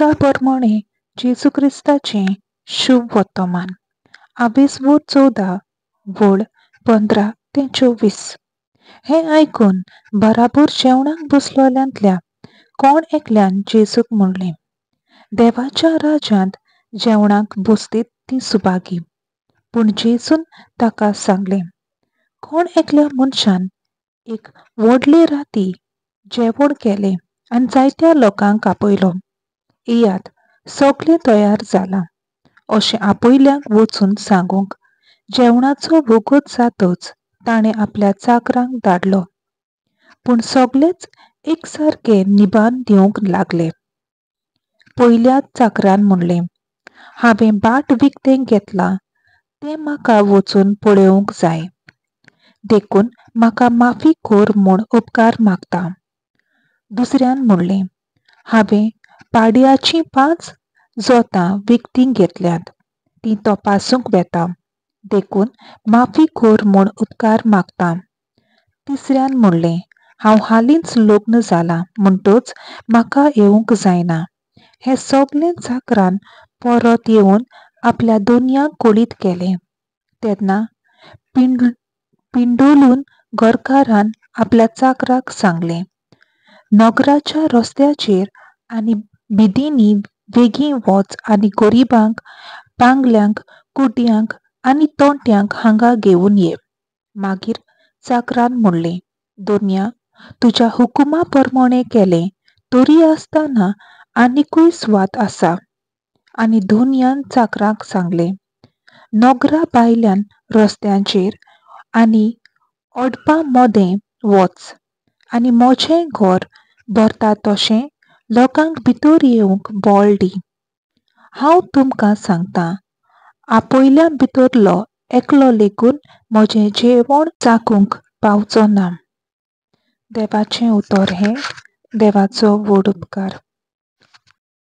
लुका प्रमाणे जेजू क्रिस्ताचें शुभ वर्तमान, आवेसवोर 14 वळ 15 ते 24. हें आयकून बराबर जेवणाक बसलोल्यांतल्या कोण एकल्यान जेजूक म्हणलें, देवाच्या राज्यांत जेवणाक बसतीत ती सुभागी. पूण जेजून ताका सांगलें, कोण एकल्या मनशान एक व्हडले राती जेवण केलें आनी जायत्या लोकांक आपयलो. येयात, सगळें तयार जालां अशें आपयल्यांक वचून सांगूंक जेवणाचो वगत जातच ताणें आपल्या चाकरांक धाडलो. पूण सगळेच एकसारके निबान दिवंक लागले. पयल्या चाकरान म्हणलें, हांवें भाट विकतें घेतलां तें म्हाका वचून पळोवंक जाय, देखून म्हाका माफी कर म्हूण उपकार मागता. दुसऱ्यान म्हणलें, हांवें पाडयाचीं 5 जोतां विकतीं घेतल्यांत, तीं तपासूंक वेता, देखून माफी कर म्हूण उपकार मागता. तिसऱ्यान म्हणलें, हांव हालींच लग्न जालां म्हणटच म्हाका येवंक जायना. हें सगलें चाकरान परत येवन आपल्या दोनयांक कळीत केलें. तेन्ना पिंडोलून घरकारान आपल्या चाकराक सांगलें, नगराच्या रस्त्याचेर आनी बिदींनी वेगीं वच आनी गरिबांक, पांगल्यांक, कुड्ड्यांक आनी तोंट्यांक हांगा घेवन ये. मागीर चाकरान म्हणलें, दोनया, तुज्या हुकुमा प्रमाणें केलें तरी आसतना आनिकूय सुवात आसा. आनी दोनयान चाकराक सांगलें, नगरा भायल्यान रस्त्यांचेर आनी ओडपा मदें वच आनी म्हजें घर भरता तशें लोकांक भितर येवंक बळ दी. हांव तुमकां सांगता, आपयल्या भितरलो एकलो लेगून म्हजें जेवण चाकूंक पावचो ना. देवाचें उतर हें देवाचो व्हड उपकार.